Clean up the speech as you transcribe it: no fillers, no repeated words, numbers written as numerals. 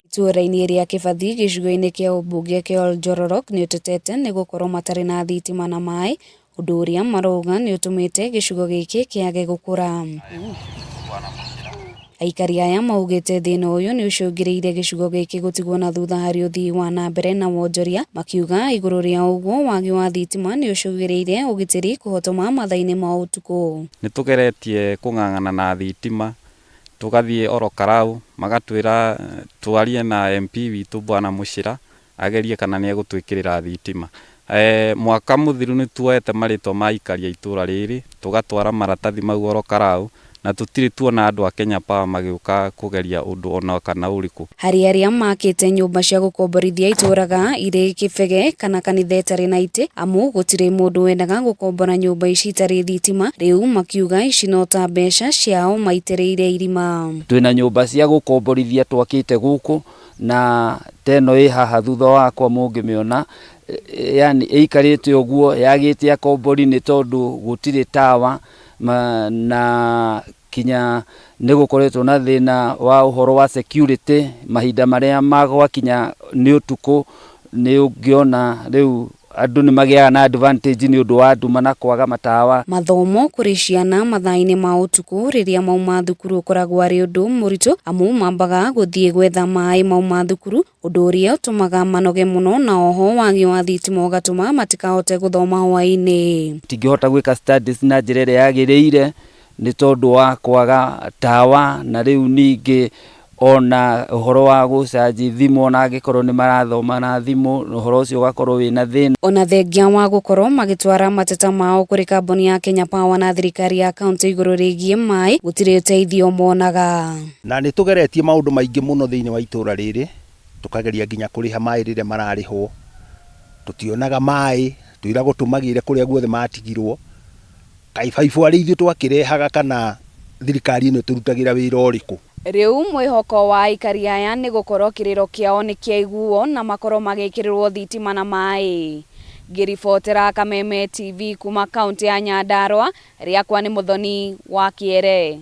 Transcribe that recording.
Itũra-inĩ rĩa Kĩbathi gĩcigo-inĩ kĩa ũmbunge kĩa Oljororok nĩũtetete nĩ gũkorwo matarĩ na thitima na maĩ, ũndũ ũrĩa marauga nĩũtũmĩte gĩcigo gĩkĩ kĩage gũkũra. Aikari aya maugĩte thĩna ũyũ nĩũcũngĩrĩirie gĩcigo gĩkĩ gũtigwo na thutha harĩ ũthii wa na mbere na wonjoria, makiuga igũrũ rĩa ũguo wagi wa thitima nĩũcũngĩrĩirie ũgitĩri kũhotoma mathaa-inĩ ma ũtukũ. Nĩ tũgeretie kũng'ang'ana na thitima, tũgathiĩ oro Karau magatwĩra twarie na MP witũ Bwana Mũchira agerie kana nĩ egũtwĩkĩrĩra thitima. Mwaka mũthiru nĩ tuoete marĩtwa ma aikari a itũra rĩrĩ, tũgatwara maratathi mau oro Karau, na tũtirĩ tuona andũ a Kenya Power magĩũka kũgeria ũndũ ona kana ũrĩkũ. Harĩ arĩa makĩte nyũmba cia gũkomborithia itũraga irĩ kĩbege kana kanitha ĩtarĩ na itĩ, amu gũtirĩ mũndũ wendaga gũkombora nyũmba ici itarĩ thitima, rĩu makiuga ici no ta mbeca ciao maitĩrĩire irima. Twĩna nyũmba cia gũkomborithia twakĩte gũkũ, na ta ĩno ĩ haha thutha wakwa mũngĩmĩona, yani ĩikarĩte ũguo yagĩte akombori nĩ tondũ gũtirĩ tawa, na kinya nĩ gũkoretwo na thĩna wa ũhoro wa security mahinda marĩa magwakinya nĩ ũtukũ. Nĩ ũngĩona rĩu andũ nĩ magĩaga na advantage nĩ ũndũ wa nduma na kwaga matawa. Mathomo kũrĩ ciana mathaa-inĩ ma ũtukũ rĩrĩa mauma thukuru ũkoragwo arĩ ũndũ mũritũ, amu mambaga gũthiĩ gwetha maĩ mauma thukuru, ũndũ ũrĩa ũtũmaga manoge mũno, na oho wagi wa thitima ũgatũma matikahote gũthoma hwaĩ-inĩ. Tingĩhota gwĩka studies na njĩra ĩrĩa yagĩrĩire nĩ tondũ wa kwaga tawa, na rĩu ningĩ ona ũhoro wa gũcanji thimũ, ona angĩkorwo nĩ marathoma na thimũ, ũhoro ũcio ũgakorwo wĩna thĩna. Ona thengia wa gũkorwo magĩtwara mateta mao kũrĩ kambuni ya Kenya Power na thirikari ya kaunti igũrũ rĩgiĩ maĩ, gũtirĩ ũteithio monaga. Na nĩ tũgeretie maũndũ maingĩ mũno thĩinĩ wa itũra rĩrĩ, tũkageria nginya kũrĩha maĩ rĩrĩa mararĩhwo, tũtionaga maĩ, twĩragwo tũmagĩre kũrĩa guothe matigirwo. Kaĩ baibũ arĩ ithuĩ twakĩrehaga kana thirikari ĩno ĩtũrutagĩra wĩra ũrĩkũ? Rĩu mwĩhoko wa aikari aya nĩ gũkorwo kĩrĩro kĩao nĩ kĩaiguo na makorwo magĩkĩrĩrwo thitima na maĩ. Ngĩribotera Kameme TV kuma kaunti ya Nyandarua, rĩakwa nĩ Mũthoni wa Kĩere.